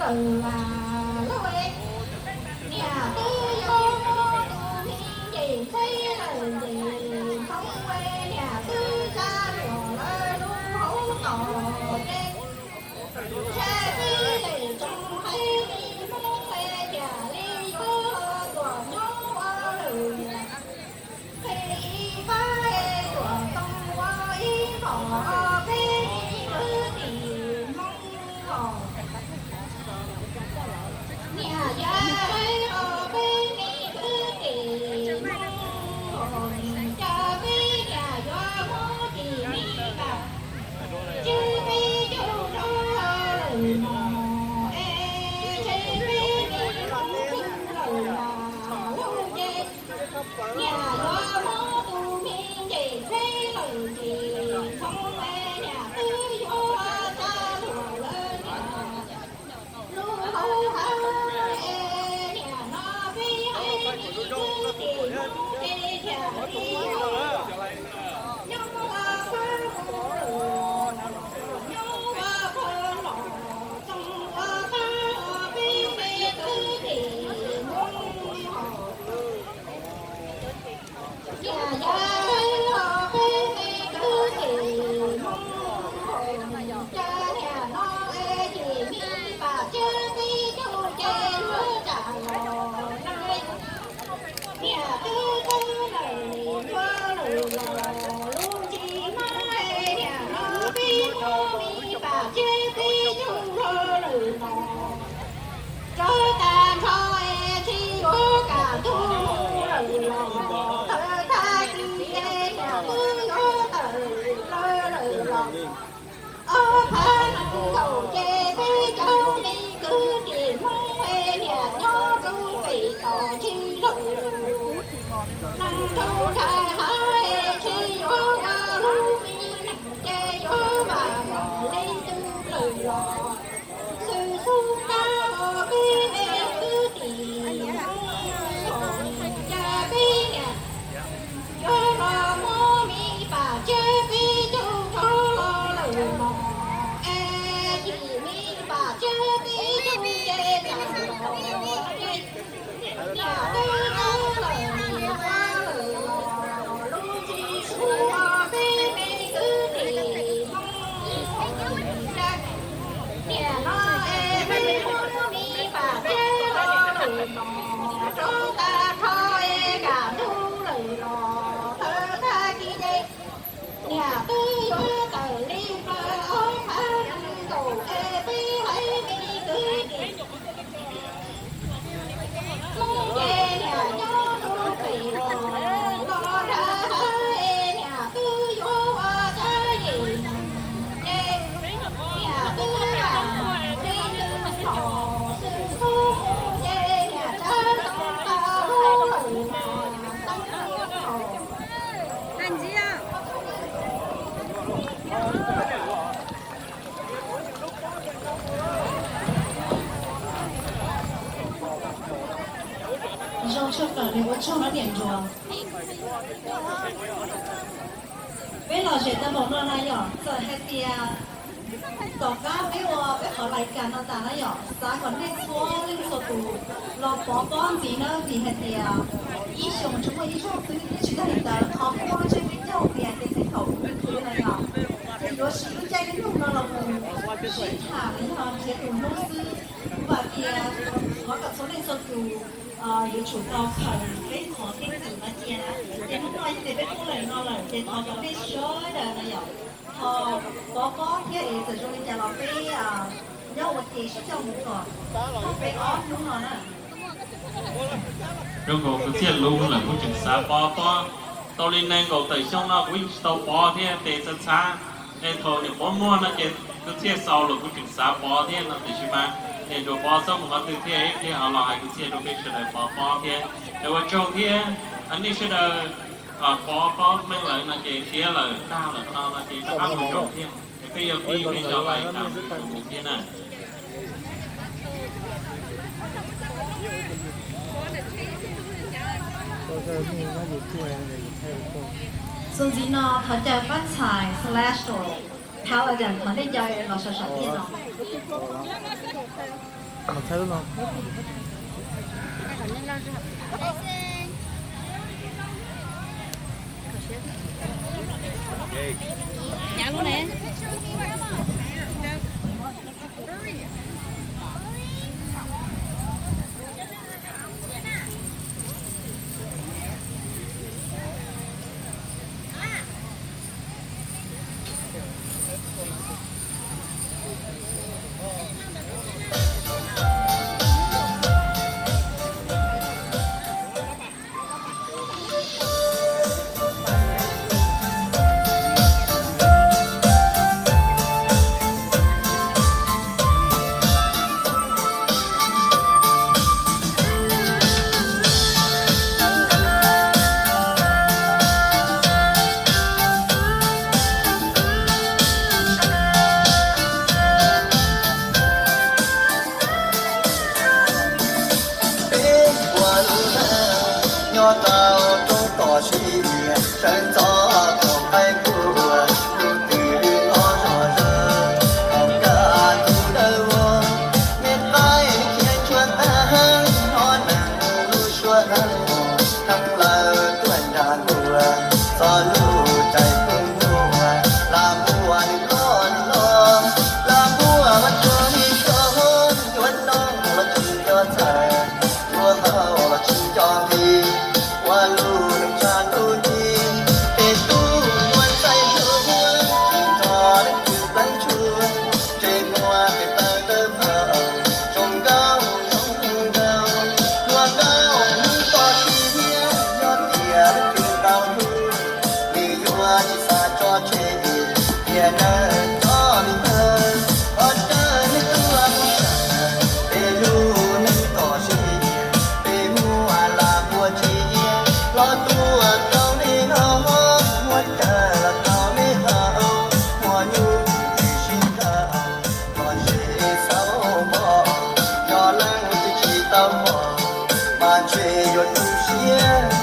Lawm lauj, niam twb yuav muab tus me nce tsheb lawm ces Ntxhoo niam twb tsa luag lawv lub hauv tod ces, ntshe peb tsoom haiv neeg Hmoob ces cas li yuav tuam nyob ua lwm, qhib ib pab tuam txoos ua ib qho, peb kwv tij Hmoob os. Niam yog peb kwv tij Hmoob os, cas peb niam yuav muab tus me npam tsheb peb caug rau lawm no, es ntshe peb me Hmoob lawm los lub ces niam yuav muab tus me nce tsheb lawm ces Ntxhoo niam twb yuav tsa luag lawv niam lub hauv hav es niam no peb haiv neeg kwv tij Hmoob ces cas li yuav nyob ua pab hu lawm, nyob ua pab los txoos ua pab peb me kwv tij Hmoob os. Niam yog peb me kwv tij Hmoob, cas niam no es cim me npam tsheb peb caug ces yuav tsam los na. Niam twb tawm lawm yuav lawm los lub ntsis hmab, niam no peb muab me npam tsheb peb caug rau lawm no, tsawg tag nrho es tsis yuav kam ntug lawm los, thawj thaj kis es niam twb yuav tawm plaws lawm los, ob phav nees nkaum ces peb cov me kwv tij Hmoob es niam nyob rau pem toj ntsis lawm, nees nkaum ntsais hav es tsis yuav ua lub me neej ces yuav vam meej li twg lawm los, xwm xub tab los peb me kwv tij Hmoob, cas peb niam yuav los muab me npam tsheb peb caug rau los lawm no, es cim me npam tsheb peb caug ces tsam los niam twb tawm lawm ua lawm los lub ntsis sub no peb me kwv tij Hmoob, cas niam no es peb muab me npam tsheb los lawm no, tsawg tag nrho es kam ntug lawm los, thawj thaj kis ces niam twb yuav tawm li plaws ob phav nees nkaum es peb haiv me kwv tij Hmoob ces niam nyob rau pem los nram hav es niam twb yuav ua tsab yim ces niam twb lam li twb los xwm xub mus ces niam tsab tau tau lub lawm mas tau lub los. Zoo tshuaj kawm nws ua tsaug no niam ntsuag. Peb los zem tau npaum no na yom, txawm hais tias tom qab peb ua peb qhov lais kas no tas na yom, xav kom nej txhua leej txhua tus los pov pob ntxiv na, vim hais tias ib xyoos tsuas muaj ib zaug xwb, thiab tsis tag li ntawd qhov peb muaj lub tsheb peb caug tias ces txij thaum ub twb khwv na yom, ces yuav siv lub caij lub nyoog no los mus sib tham los yog nrhiav tus hlub xwb. Kuv vam tias thov kom txhua leej txhua tus yuav tsum tau khaws peb qhov keeb kwm no cia na. Ces hnub no yog tias peb pub lawm no lawm ces thov kom nej sawv daws no yom, thov pov pob thiab es txawm zoo li cas los peb nyob ua ke sib coj mus kom thoob peb ob hnub no na. Zoo nkaus kwv txhiaj lub lawm kuv tseem xav pov pob. Tau li nees nkaum tawm xyoo no kuv yeej tsis tau pov thiab, tes txhab txhab. Es thaum niam pov muag no ces kwv txhiaj xaus lawm kuv tseem xav pov thiab no, tiam sis mas niam ntsuag pov txhob mus qhov twg thiab, ib pliag ho los hais kwv txhiaj rau peb sawv daws pov pob thiab. Es ua tsaug thiab, nej sawv daws pov pob meej lawm no ces tiav lawm tag lawm no no ces rov qab mus zaum thiab. Es peb yuav pib peb cov lais kas mus thiab na. Txuas ntxiv no thov caw pab ntxhais Celestial Paladin thov nej caw los sawv sawv thiab no. Mus txhawb lub no. Hnyav lub ne. Peb ua lub neej nyob rau roob toj siab, sawv ntxov thaum qaib ntuj, lub twg los zog zawg, thaum kaj tus dawb vog, me qaib khiav cuag tag, hnov neeg lub suab heev, heev lawm tuaj nram ntuag, txog lub caij kub muag, lam npuaj nws loj nws loj, lam npuaj mas cuag me cov yuav noog los tsis nco txhais, yuav haus los tsis nco nqi, ua lub neej tshaj lub nti, peb tub muaj txaij hlub, tsis nco leej twg pleev tshuaj, ntsej muag pes taw tawv nphaum, zoo nkauj zoo nraug, hluas nkauj hnub toj siab, nyob tias leej twg tau hlub, nws yuav tsis xav tso tseg, tiam neeg txoj li ntawd, thov caw nej tuaj kuv sawv, peb lub neej toj siab, peb muaj lam npuaj tsiab, los tuaj rau nej haus, muab caw los rau nej haus, muaj nyuj sib nrhaus, los ze xauv npog, yog leej twg tsis tau pom, mas ntshe yuav tu siab.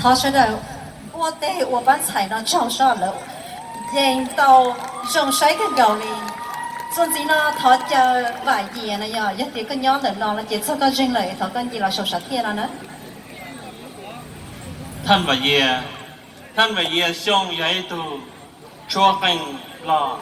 Thov sawv daws npuaj teg ua pab ntxhais no tsaug soj lawv yees tau zoo saib kawg nkaus li. Txuas ntxiv no thov caw Vam Yias no yog, yog tias koj nyob ntawm no no ces txog koj zeeg lawm thov koj nce los saum sam thiaj no na. Thaj Vam Yias, Thaj Vam Yias Xyooj yog ib tug tshuab qeej los